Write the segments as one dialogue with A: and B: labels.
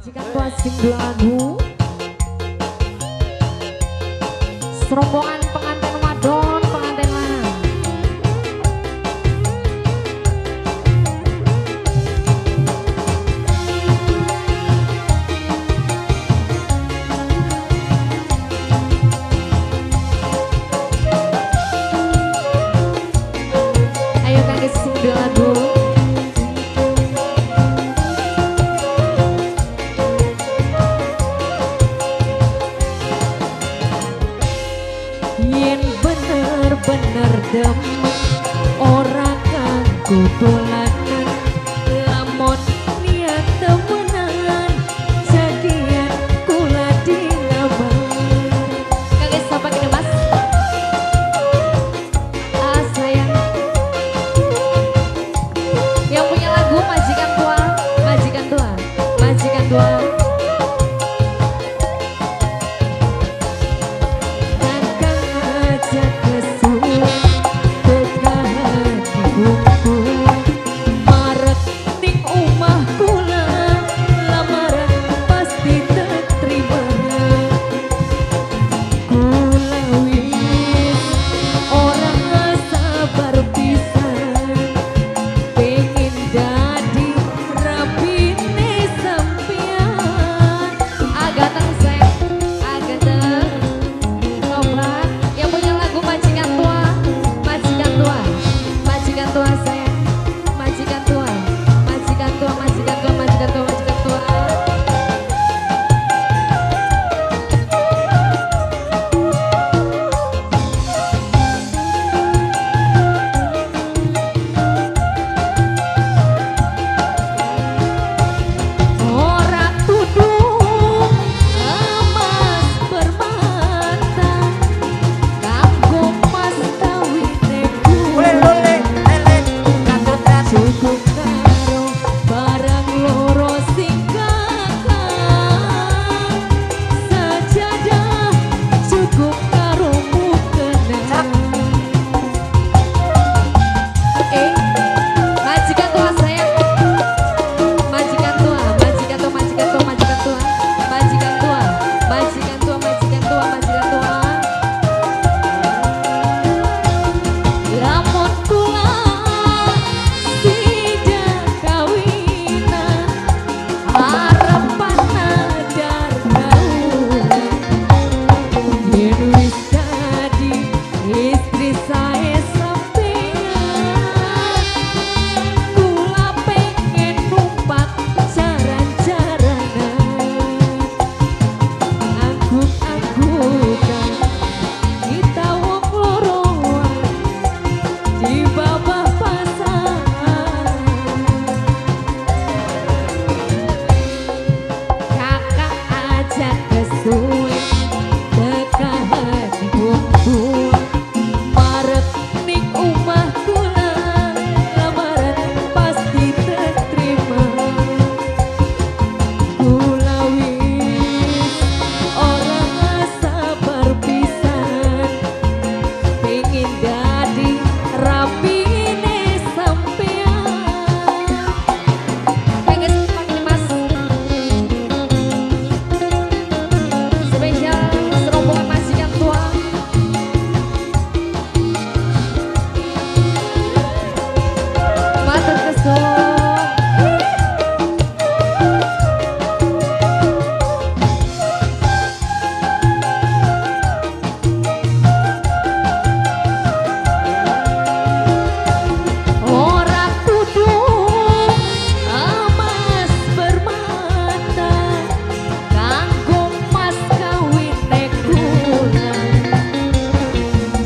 A: Jika sing lagu serombongan pengantin wadon, pengantin lanang. Ayo kangge sing lagu. Yen bener-bener demen ora kanggo dolanan, lamun niat temenan jadian kula dilamar. Kangge sapa kene Mas? Ah sayang. Yang punya lagu majikan tua, majikan tua, majikan tua.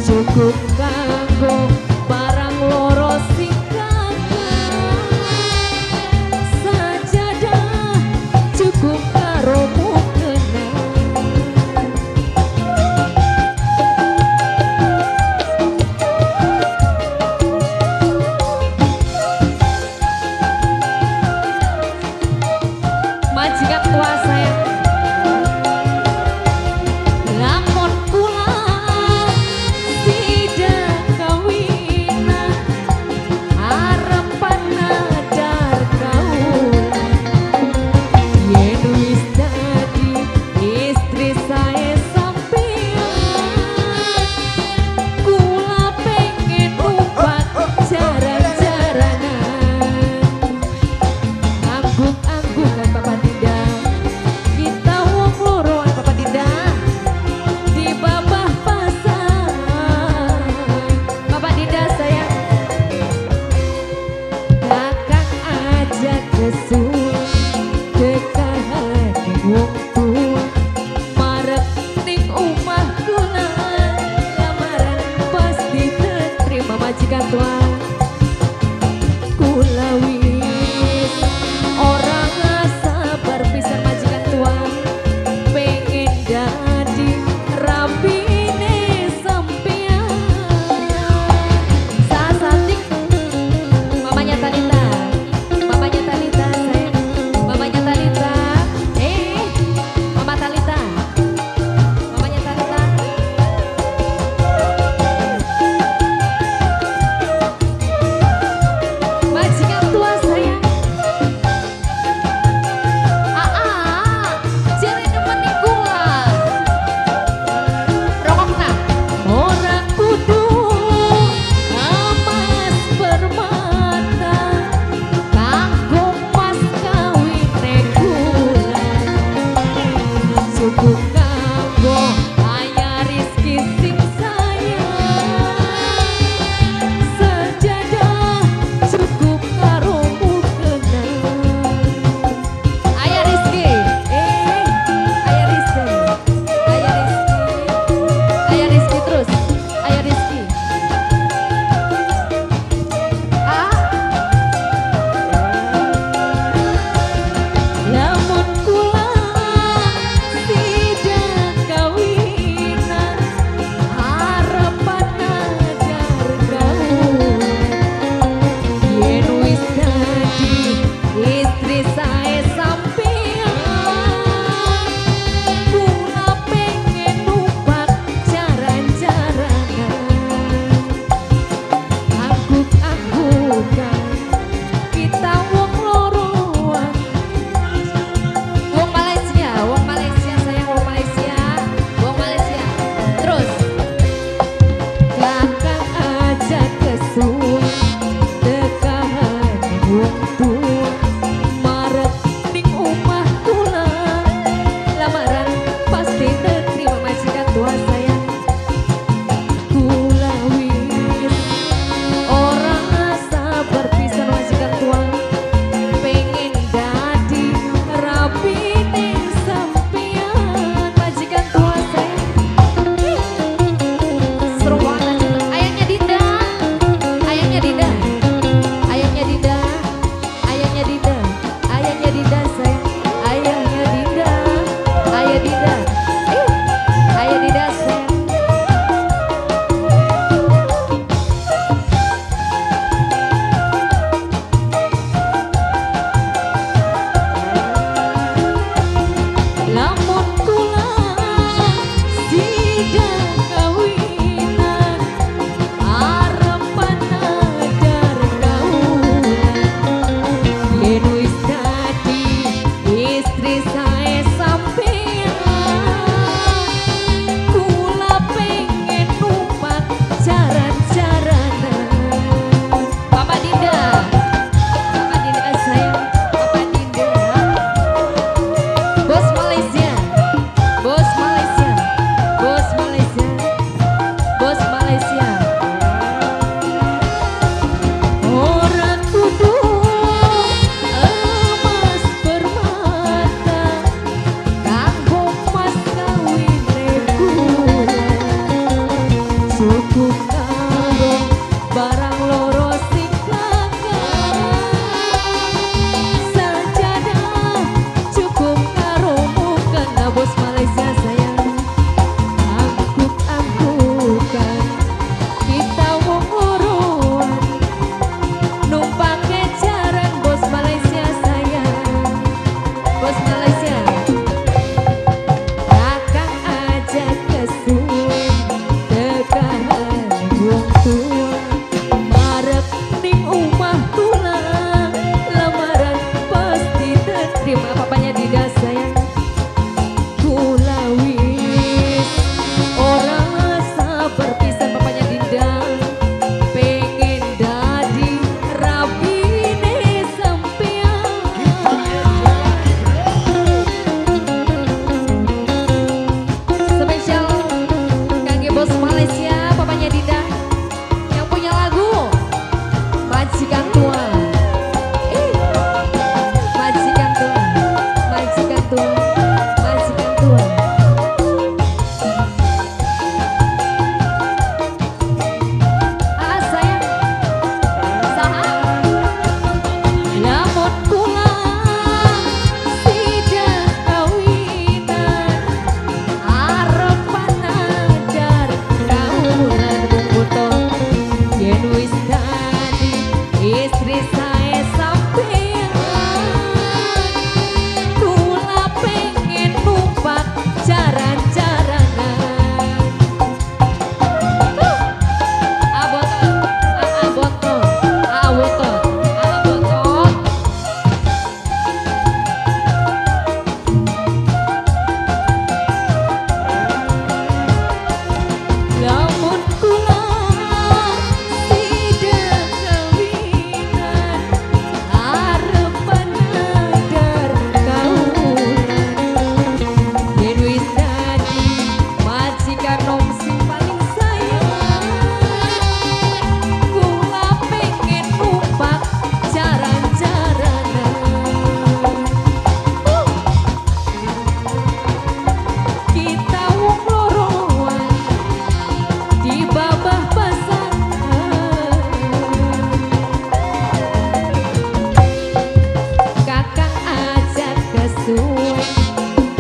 A: Cukup kanggo barang loro sing sajadah, cukup karo mukena. Majikan tua saya. Lamun kula tidak kawinan, harapan nadar kaula. Yen Wong tua marek ning omah kula, lamaran pasti terima majikan tua. Kula wis ora sabar pisan majikan tua, pengen dadi rabine sampean. Sasatik mamanya Talita, mamanya Talita sayang, mamanya Talita, mama Talita, mamanya Talita. Majikan tua sayang. Jere nemeni kula. Rokokna. Ora kudu emas permata kanggo mas kawine kula, cukup kanggo ayah Rizky sing sayang, sejadah cukup karo mukena. Ayah Rizky, ayah Rizky, ayah Rizky, ayah Rizky terus, ayah Rizky. Lamun kula sida kawinan, harapan ajar gaul. Yen wis dadi istri sae sampean, kula pengen numpak jaran-jaranan. Angguk-anggukan kita wong loroan. Wong Malaysia sayang, wong Malaysia, wong Malaysia. Terus kakak aja kesuwen tekahan wong tua marek ning omah kula, lamaran pasti terima majikan tua sayang. Kula wis ora sabar pisan majikan tua, pengen dadi rabine sampean majikan tua sayang. Seru banget aja. Ayahnya Dinda, ayahnya Dinda, ayahnya Dinda, ayahnya Dinda, ayahnya Dinda sayang, ayahnya Dinda, ayah Dinda, ayah Dinda sayang. Lamun kula sida kawinan, harapan ajar gaul. Yen wis dadi istri sae sampean, kula pengen numpak jaran-jaranan. Papa Dinda, Papa Dinda sayang, Papa Dinda. Bos Malaysia, bos Malaysia, bos Malaysia, bos Malaysia. Ora kudu emas permata kanggo mas kawine kula, cukup kanggo barang loro sing kakak, sajadah cukup karo mukena bos Malaysia sayang. Angguk-anggukan kita wong loroan, numpake jaran bos Malaysia sayang, bos Malaysia. Kakak aja kesuwen tekahan wong tua marek ning omah kula, lamaran pasti terima papanya Dinda sayang. Kula wis ora sabar pisan papanya Dinda, pengen dadi rabine sampean. Spesial kangge bos Malaysia, papanya Dinda yang punya lagu Majikan Tua. Majikan Tua, Majikan Tua.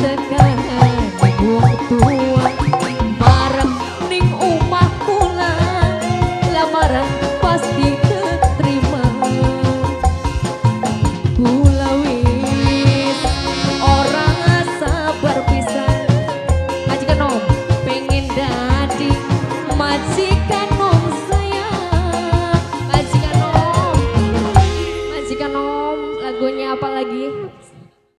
A: Tekan wong tua, marep ning omah kula, lamaran.